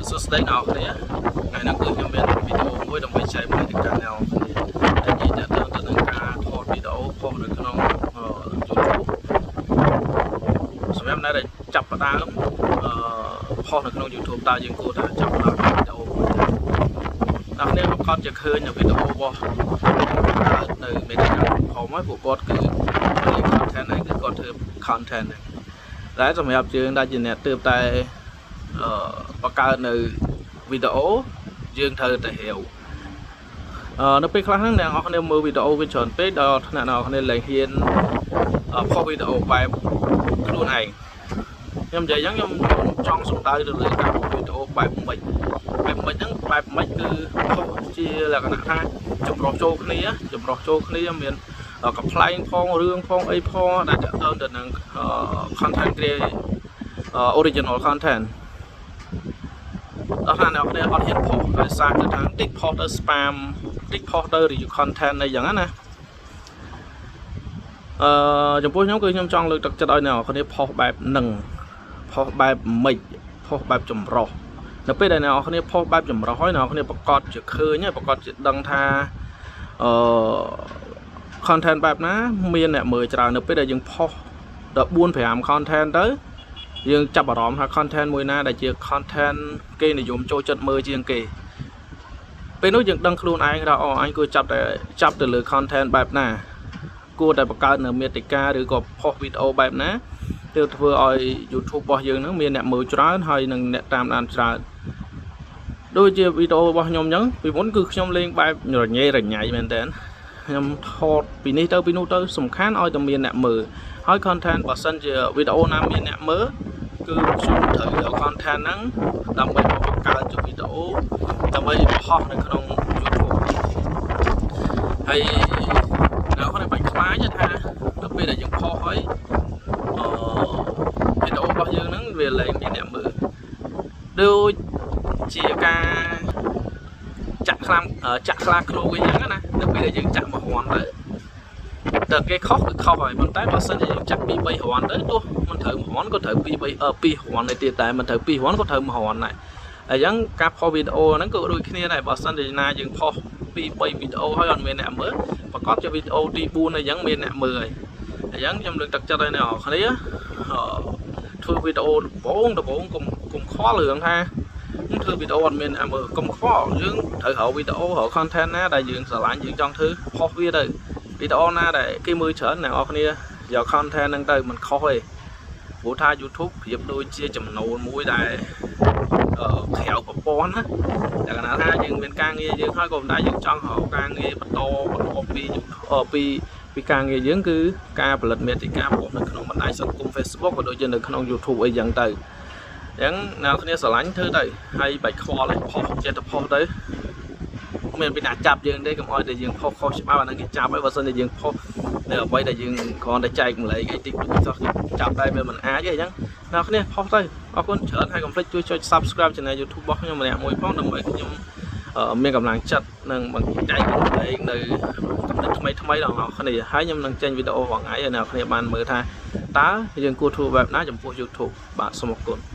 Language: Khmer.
សួស្តីអ្នកនរគ្នាថ្ងៃនេះគឺខ្ញុំមានវីដេអូមួយដើម្បីចែករំលែកទៅកាន់អ្នកនរគ្នាដែលនិយាយទាក់ទងទៅនឹងការថតវីដេអូផុសនៅក្នុង YouTube សម្រាប់អ្នកដែលចាប់ផ្ដើមអឺផុសនៅក្នុង YouTube តើយើងគួរតែចាប់ផ្ដើមវីដេអូមួយទេអ្នកគ្នាប្រាកដជាឃើញនៅវីដេអូរបស់កើតនៅមេតិកាផងហើយពួកគាត់គឺធ្វើ content ហ្នឹងគឺគាត់ធ្វើ content ហ្នឹងតែសម្រាប់យើងដែលជាអ្នកទើបតែបង្កើតនៅវីដេអូយើងត្រូវតែរាវនៅពេលខ្លះហ្នឹងអ្នកនរគ្នាមើលវីដេអូវាច្រើនពេកដល់ថ្នាក់អ្នកនរគ្នាលែងហ៊ានផុសវីដេអូបែបខ្លួនឯងខ្ញុំនិយាយអញ្ចឹងខ្ញុំចង់សំដៅទៅលើការផុសវីដេអូបែបមិនបែបមិនហ្នឹងបែបមិនគឺផុសជាលក្ខណៈថាចម្រុះចូលគ្នាចម្រុះចូលគ្នាមានកំប្លែងផងរឿងផងអីផងដែលទាក់ទងទៅនឹង content create original content ដល់ថាអ្នកនរអត់ហ៊ានផុសដោយសារគឺថាតិចផុសទៅ spam តិចផុសទៅ review content អីចឹងណាចំពោះខ្ញុំគឺខ្ញុំចង់លើកទឹកចិត្តឲ្យអ្នកនរគ្នាផុសបែបនឹងផុសបែបមិនផុសបែបចម្រុះនៅពេលដែលអ្នកនរគ្នាផុសបែបចម្រុះហើយអ្នកនរគ្នាប្រកាសជាឃើញហើយប្រកាសជាដឹងថាអឺ content បែបណាមានអ្នកមើលច្រើននៅពេលដែលយើងផុសដល់4 5 content ទៅយើងចាប់អារម្មណ៍ថា content មួយណាដែលជា content គេនិយមចូលចិត្តមើលជាងគេពេលនោះយើងដឹងខ្លួនឯងថាអូអញគួរចាប់តែចាប់ទៅលើ content បែបណាគួរតែបង្កើតនៅមាតិកាឬក៏ផុសវីដេអូបែបណាទើបធ្វើឲ្យ YouTube របស់យើងហ្នឹងមានអ្នកមើលច្រើនហើយនិងអ្នកតាមដានច្រើនដូចជាវីដេអូរបស់ខ្ញុំអញ្ចឹងពីមុនគឺខ្ញុំលេងបែបរញ៉េរញ៉ៃមែនតើខ្ញុំថតពីនេះទៅពីនោះទៅសំខាន់ឲ្យតែមានអ្នកមើលហើយ content បើសិនជាវីដេអូណាមានអ្នកមើលគឺខ្ញុំត្រូវយក content ហ្នឹងដើម្បីមកបង្កើតជាវីដេអូដើម្បីបង្ហោះនៅក្នុង YouTube ហើយអ្នកគាត់បាច់ខ្លាចថាដល់ពេលដែលយើងផុសហើយអឺវីដេអូរបស់យើងហ្នឹងវាលែងមានអ្នកមើលដូចជាការចាក់ខ្លាំងចាក់ខ្លាឃ្លោកអីចឹងណានៅពេលដែលយើងចាក់មួយរន់ទៅតើគេខុសគឺខុសហើយប៉ុន្តែបើសិនជាយើងចាក់2 3រន់ទៅទោះមិនត្រូវមួយរន់ក៏ត្រូវ2 3 2រន់ទៅទៀតតែមិនត្រូវ2រន់ក៏ត្រូវមួយរន់ដែរអញ្ចឹងការផុសវីដេអូហ្នឹងក៏ដូចគ្នាដែរបើសិនជាណាយើងផុស2 3វីដេអូហើយអត់មានអ្នកមើលប្រកាសជាវីដេអូទី4អីចឹងមានអ្នកមើលហើយអញ្ចឹងខ្ញុំលើកទឹកចិត្តឲ្យអ្នកនរគ្នាធ្វើវីដេអូដំបូងដំបូងកុំកុំខ្វល់រឿងថាធ្វើវីដេអូអត់មានអ្នកមើលកុំខ្វល់យើងត្រូវរកវីដេអូរក content ណាដែលយើងស្រឡាញ់យើងចង់ធ្វើផុសវាទៅវីដេអូណាដែលគេមើលច្រើនអ្នកនរគ្នាយក content ហ្នឹងទៅមិនខុសទេព្រោះថា YouTube ប្រៀបដូចជាចំណូលមួយដែលក្រៅប្រព័ន្ធណាតែកណាថាយើងមានការងារយើងហើយក៏មិនដែរយើងចង់រកការងារបន្តបន្តពីពីពីការងារយើងគឺការផលិតមាតិកាផុសនៅក្នុងបណ្ដាញសង្គម Facebook ក៏ដូចជានៅក្នុង YouTube អីចឹងទៅអញ្ចឹងអ្នកគ្នាស្រឡាញ់ធ្វើទៅហើយបាច់ខ្វល់ទេផុសចេះតែផុសទៅមានពីណាចាប់យើងទេកុំឲ្យតែយើងផុសខុសច្បាប់អាហ្នឹងគេចាប់ហើយបើសិនជាយើងផុសនៅអ្វីដែលយើងគ្រាន់តែចែករំលែកអីតិចតួចសោះគេចាប់ដែរវាមិនអាចទេអញ្ចឹងអ្នកគ្នាផុសទៅអរគុណច្រើនហើយកុំភ្លេចជួយចុច Subscribe Channel YouTube របស់ខ្ញុំម្នាក់មួយផងដើម្បីខ្ញុំមានកម្លាំងចិត្តនិងបង្ចែករំលែកនៅកំណត់ថ្មីថ្មីដល់អ្នកគ្នាហើយខ្ញុំនឹងចេញវីដេអូរាល់ថ្ងៃឲ្យអ្នកគ្នាបានមើលថាតើយើងគួរធ្វើបែបណាចំពោះ YouTube បាទសូមអរគុណ។